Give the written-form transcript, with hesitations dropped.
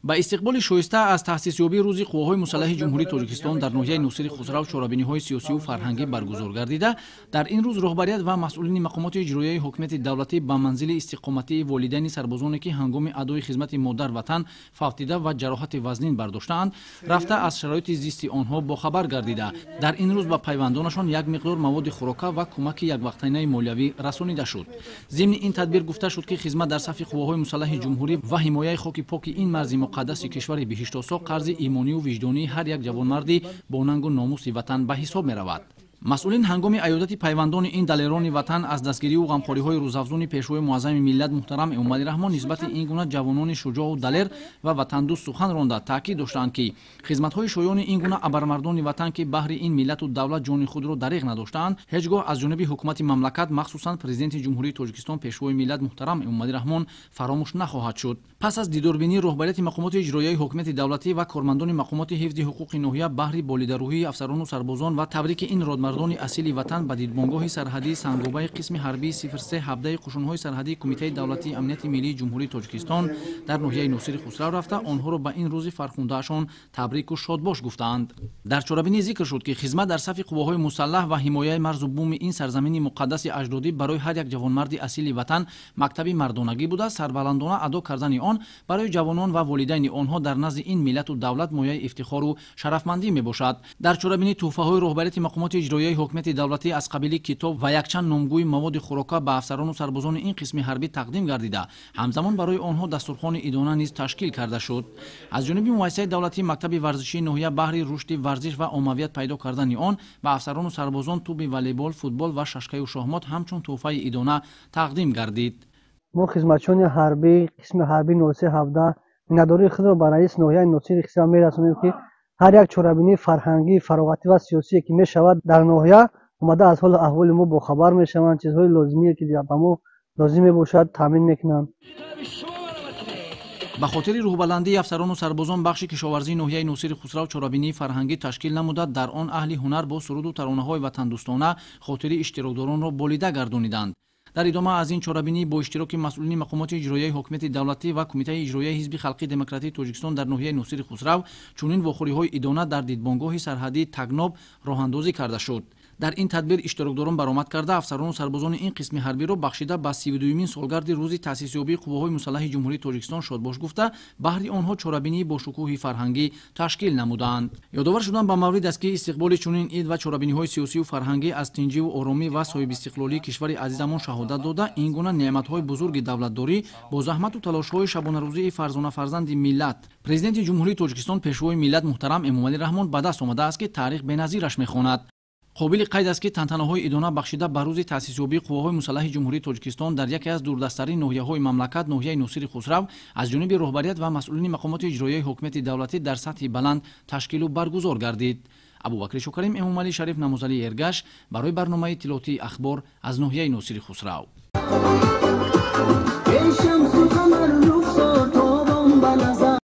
Ба истиқболи шоиста аз таъсисёбии Рӯзи Қувваҳои Мусаллаҳи Ҷумҳурии Тоҷикистон дар ноҳияи Носири Хусрав чорабиниҳои сиёсию фарҳангӣ баргузор гардида, дар ин рӯз роҳбарият ва масъулини мақомоти иҷроияи ҳокимияти давлатӣ ба манзили истиқоматии волидайни сарбозоне, ки ҳангоми адои хизмати модар ватан фавтида ва ҷароҳати вазнин бардоштаанд, рафта, аз шароити зисти онҳо бохабар гардида, дар ин рӯз ба пайвандонашон як миқдор маводи хӯрока ва кӯмаки яквақтаинаи молиявӣ расонида шуд. Зимни ин тадбир гуфта шуд, ки хизмат дар сафи қувваҳои мусаллаҳи ҷумҳурӣ ва ҳимояи хоки поки ин марзи муқаддаси кишвари биҳиштосо қарзи имонию виҷдонии ҳар як ҷавонмарди бо нангу номуси ватан ба ҳисоб меравад. Масъулин ҳангоми аёдати пайвандони ин далерони ватан аз дастгириву ғамхориҳои рӯзафзуни Пешвои Муаззами миллат муҳтарам Эмомалӣ Раҳмон нисбати ин гуна ҷавонони шуҷоъу далер ва ватандӯст сухан ронда, таъкид доштаанд, ки хизматҳои шоёни ин гуна абармардони ватан, ки баҳри ин миллату давлат ҷони худро дареғ надоштаанд, ҳеҷ гоҳ аз ҷониби ҳукумати мамлакат, махсусан Президенти Ҷумҳурии Тоҷикистон, Пешвои миллат муҳтарам Эмомалӣ Раҳмон фаромӯш нахоҳад шуд. Пас аз дидорбинӣ роҳбарияти мақомоти иҷроияи ҳокимияти давлатӣ ва кормандони мақомоти ҳифзи ҳуқуқи ноҳия баҳри болидарӯҳии афсарону сарбозон ва табрики ин родмардони асили ватан ба дидбонгоҳи сарҳадии Сангобаи қисми ҳарбии 0317 қушунҳои сарҳадии Кумитаи давлатии амнияти миллии Ҷумҳурии Тоҷикистон дар ноҳияи Носири Хусрав рафта, онҳоро ба ин рӯзи фархундаашон табрику шодбош гуфтаанд. Дар чорабинӣ зикр шуд, ки хизмат дар сафи қувваҳои мусаллаҳ ва ҳимояи марзу буми ин сарзамини муқаддаси аҷдодӣ барои ҳар як ҷавонмарди асили ватан мактаби мардонагӣ буда, сарбаландона адо кардани он барои ҷавонон ва волидайни онҳо дар назди ин миллату давлат мояи ифтихору шарафмандӣ мебошад. Дар чорабинӣ тӯҳфаҳои роҳбарияти мақомоти иҷроияи ҳокимияти давлатӣ аз қабили китоб ва якчанд номгӯи маводи хӯрока ба афсарону сарбозони ин қисми ҳарбӣ тақдим гардида, ҳамзамон барои онҳо дастурхони идона низ ташкил карда шуд. Аз ҷониби муассисаи давлатии мактаби варзишии ноҳия баҳри рушди варзиш ва оммавият пайдо кардани он ба афсарону сарбозон тӯби волейбол, футбол ва шашкаю шоҳмот ҳамчун тӯҳфаи идона тақдим гардид. Мо, хизматчиёни ҳарбӣ қисми ҳарбии 0317, миннатдории худро ба раиси ноҳияи Носири Хусрав мерасонем, ки ҳар як чорабинии фарҳангӣ, фароғатӣ ва сиёсие, ки мешавад дар ноҳия, омада аз ҳолу аҳволи мо бохабар мешаванд, чизҳои лозимие, ки ба мо лозим мебошад, таъмин мекунанд. Ба хотири рӯҳбаландии афсарону сарбозон бахши кишоварзии ноҳияи Носири Хусрав чорабинии фарҳангӣ ташкил намуда, дар он аҳли ҳунар бо суруду таронаҳои ватандӯстона хотири иштирокдоронро болида гардониданд. Дар идома аз ин чорабинӣ бо иштироки масъулини мақомоти иҷроияи ҳокимияти давлатӣ ва Кумитаи иҷроияи Ҳизби Халқии Демократии Тоҷикистон дар ноҳияи Носири Хусрав чунин вохӯриҳои идона дар дидбонгоҳи сарҳадии Тагноб роҳандозӣ карда шуд. Дар ин тадбир иштирокдорон баромад карда, афсарону сарбозони ин қисми ҳарбиро бахшида ба 32-юмин солгарди рӯзи таъсисёбии Қувваҳои Мусаллаҳи Ҷумҳурии Тоҷикистон шодбош гуфта, баҳри онҳо чорабинии бошукӯҳи фарҳангӣ ташкил намудаанд. Ёдовар шудан ба маврид аст, ки истиқболи чунин ид ва чорабиниҳои сиёсию фарҳангӣ аз тинҷиву оромӣ ва соҳибистиқлолии кишвари азизамон шаҳодат дода, ин гуна неъматҳои бузурги давлатдорӣ бо заҳмату талошҳои шабонарӯзии фарзона фарзанди миллат, Президенти Ҷумҳурии Тоҷикистон, Пешвои миллат муҳтарам Эмомалӣ Раҳмон ба даст омадааст, ки таърих беназираш мехонад. Қобили қайд аст, ки тантанаҳои идона бахшида ба рӯзи таъсисёбии Қувваҳои Мусаллаҳи Ҷумҳурии Тоҷикистон дар яке аз дурдасттарин ноҳияҳои мамлакат, ноҳияи Носири Хусрав, аз ҷониби роҳбарият ва масъулини мақомоти иҷроияи ҳокимияти давлатӣ дар сатҳи баланд ташкилу баргузор гардид. Абубакри Шокарим, Эмомалӣ Шариф, Намозалӣ Эргаш барои барномаи иттилоотии Ахбор аз ноҳияи Носири Хусрав. Эй шамсу қамар.